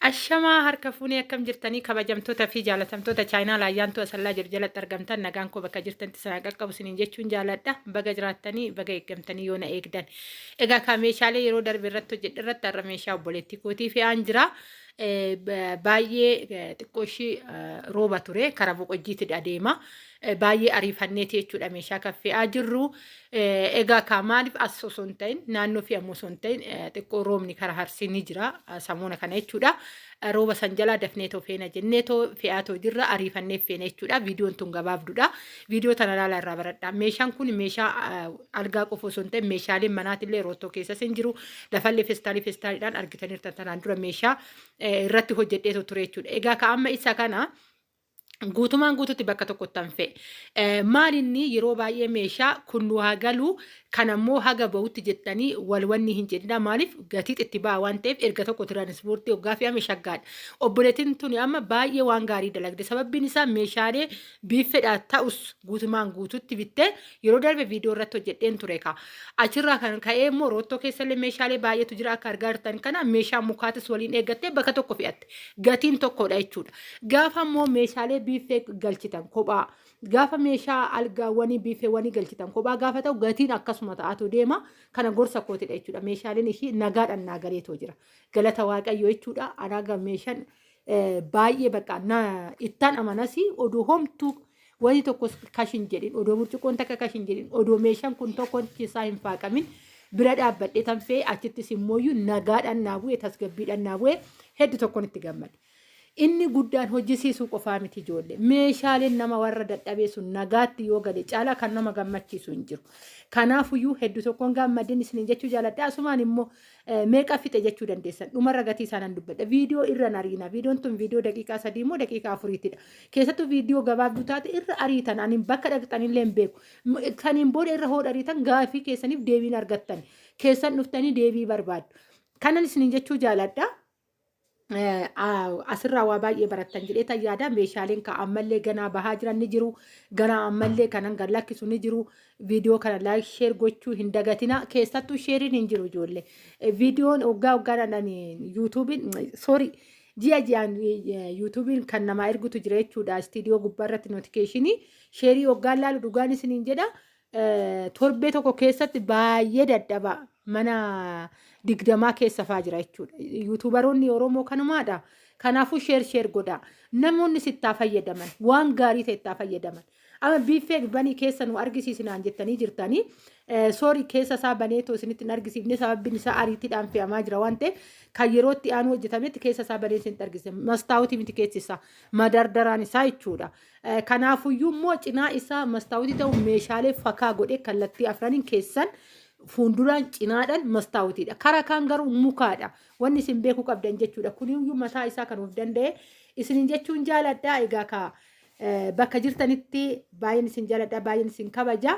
Ashamaa harka fuunee akkam jirtanii kabajamtoota fi jaalatamtoota chaayinaa laayyaantuu asallaa jiru jalatti argamtan nagaan koo bakka jirtanitti sanaa qaqqabu isiniin jechuun jaaladha. Baga jiraattanii baga eeggamtanii yoo na eegdan. Egaa kaa meeshaalee yeroo darbe irratti hojjedhe irratti har'a meeshaa obboleettii kootii fe'aan jira. Baay'ee xiqqoo ishii rooba ture karaa boqojjiitti adeema. Baay'ee ariifanneeti jechuudha meeshaa kan fe'aa jirru. Egaa kaa maaliif as osoo hin ta'in naannoo fe'amu osoo hin ta'in xiqqoo roobni karaa harsii ni jira samoona kana jechuudha. Rooba san jalaa dafnee too feena jennee too fe'aa too jirra ariifannee feena jechuudha. Viidiyoon tun gabaabduudha. Viidiyoo tana ilaalaa irraa baradha. Meeshaan kun meeshaa algaa qofa osoo hin ta'in meeshaaleen manaatillee roottoo keessas hin jiru. Lafallee feestaalii feestaaliidhaan argitaniirtan tanaan dura meeshaa irratti hojjedheetu ture jechuudha. Egaa ka amma isa kana guutumaan guututti bakka tokkotti han fe'e. Maal inni yeroo baay'ee meeshaa kun nu haa galu kan ammoo haga bahutti jettanii wal wanni hin jedhina maaliif gatii itti ba'a waan ta'eef erga tokko tiraanispoortii hoggaa fe'ame shaggaadha. Obboleettiin tuni amma baay'ee waan gaarii dalagde sababbiin isaa meeshaalee biiffedha ta'us guutumaan guututti bittee yeroo darbe viidiyoo irratti hojjedheen ture kaa. Achirraa kan ka'ee immoo roottoo keessallee meeshaalee baay'eetu jira akka argaa jirtan kana meeshaa mukaatis waliin eeggattee bakka tokko fe'atte. Gatiin tokkodha jechuudha. Gaafa immoo meeshaalee biiffee galchitan kophaa gaafa meeshaa algaawwanii biiffeewwanii galchitan kophaa gaafa ta'u gatiin akkasuma ta'atu deema. Kana gorsa kootidha jechuudha. Meeshaaleen ishii nagaadhaan naa galeetoo jira. Galata Waaqayyoo jechuudha. Anaaga meeshaan baay'ee bakka na ittaan amanasi oduu homtuu wani tokkos kash hin jedhin odoo burcuqqoon takka kash hin jedhin odoo meeshaan kun tokko isaa hin faaqamin bira dhaabbadhee tan fe'e achittis immooyyuu nagaadhaan naa bu'e tasgabbiidhaan naa bu'e hedduu tokkoon itti gammade. Inni guddaan hojjisiisuu qofaa miti ijoollee. Meeshaaleen nama warra dadhabee sun nagaatti yoo gale caalaa kan nama gammachiisu hin jiru. Kanaafuyyuu hedduu tokkoon gammadeen isiniin jechuu jaaladha. Asumaan immoo meeqa fixe jechuu dandeessan. Dhumarra gatii isaa nan dubbadha. Viidiyoo irra hin ariina. Viidiyoon tun viidiyoo daqiiqaa 3 immoo daqiiqaa 4tidha. Keessattuu viidiyoo gabaabduu taate irra ariitan. Ani bakka dhaqxanillee hin beeku. Saniin booda irra hoo ariitan gaafii keessaniif deebiin argattan. Keessan dhuftanii deebii barbaaddu. Kanan isiniin jechuu jaaladha. Asirraa waa baay'ee barattan jedhee tan yaada meeshaaleen ka ammallee ganaa bahaa jiran ni jiru ganaa ammallee kanan gad lakkisu ni jiru viidiyoo kana laayik sheer gochuu hin dagatina keessattuu sheeriin hin jiru ijoollee viidiyoon waggaa waggaadhaan ani yuutuubiin soorii ji'a ji'aan yuutuubiin kan namaa ergutu jira jechuudha istiidiyoo gubbaa irratti nootikeeshinii sheerii waggaan laalu dhugaan isiniin jedha torbee tokko keessatti baay'ee dadhaba mana 20 keessa faa jira jechuudha. Yuutuubaroonni Oromoo kanumaadha. Kanaafuu sheer sheer godhaa. Namoonni sittaa fayyadaman waan gaarii ta'e ittaa fayyadaman. Amma biiffee banii keessa nu argisiisinaan jettanii jirtanii. Soorii keessa isaa baneetoo isinitti hin argisiifne sababbiin isaa ariitiidhaan fe'amaa jira waan ta'eef kan yeroo itti aanu hojjetametti keessa isaa banee isinitti argisiise. Mastaawutii miti keessi isaa madardaraan isaa jechuudha. Kanaafuyyuu immoo cinaa isaa mastaawutii ta'u meeshaalee fakaa godhee kallattii afraniin keessan fuulduraan cinaadhaan mastaawutiidha. Kara kaan garuu mukaadha. Wanni isin beekuu qabdan jechuudha. Kuniyyuu mataa isaa kan of danda'e isinin jechuun jaaladha. Egaa ka bakka jirtanitti baay'een isin jaaladha baay'een isin kabaja.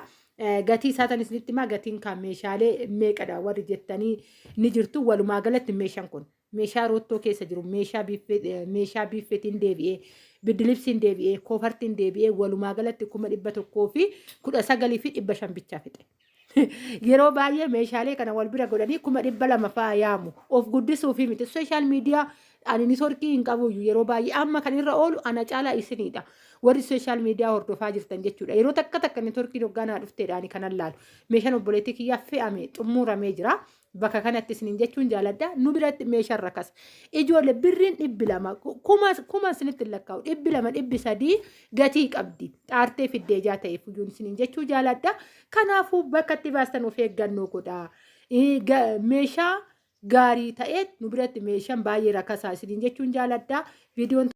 Gatii isaa tan isinitti himaa gatiin kan meeshaalee meeqadha warri jettanii ni jirtu walumaa galatti meeshaan kun. Meeshaa roottoo keessa jiru meeshaa biiffee meeshaa biiffeetiin deebi'ee biddilibsiin deebi'ee koofartiin deebi'ee walumaa galatti 119,500 bichaa fixe. Yeroo baay'ee meeshaalee kana wal bira godhanii 200,000 fa'aa yaamu. Of guddisuufi miti. Sooshaal miidiyaa ani nitorkii hin qabuyyuu yeroo baay'ee amma kan irra oolu ana caalaa isinidha. Warri sooshaal miidiyaa hordofaa jirtan jechuudha. Yeroo takka takka nitorkiin hoggaa naa dhufteedha ani kanan laalu. Meeshaan obboleettii kiyyaa fe'ame xumuramee jira. Bakka kanatti isiniin jechuun jaaladha. Nu biratti meeshaan rakas. Ijoollee birriin 200 kuma isinitti hin lakkaa'u. 200 300 gatii qabdi. Xaartee fiddee ijaa ta'eef iyyuu isiniin jechuu jaaladha. Kanaafuu bakka itti baastan of eeggannoo godhaa. Meeshaa gaarii ta'e nu biratti meeshaan baay'ee rakasaa isiniin jechuun jaaladha. Viidiyoon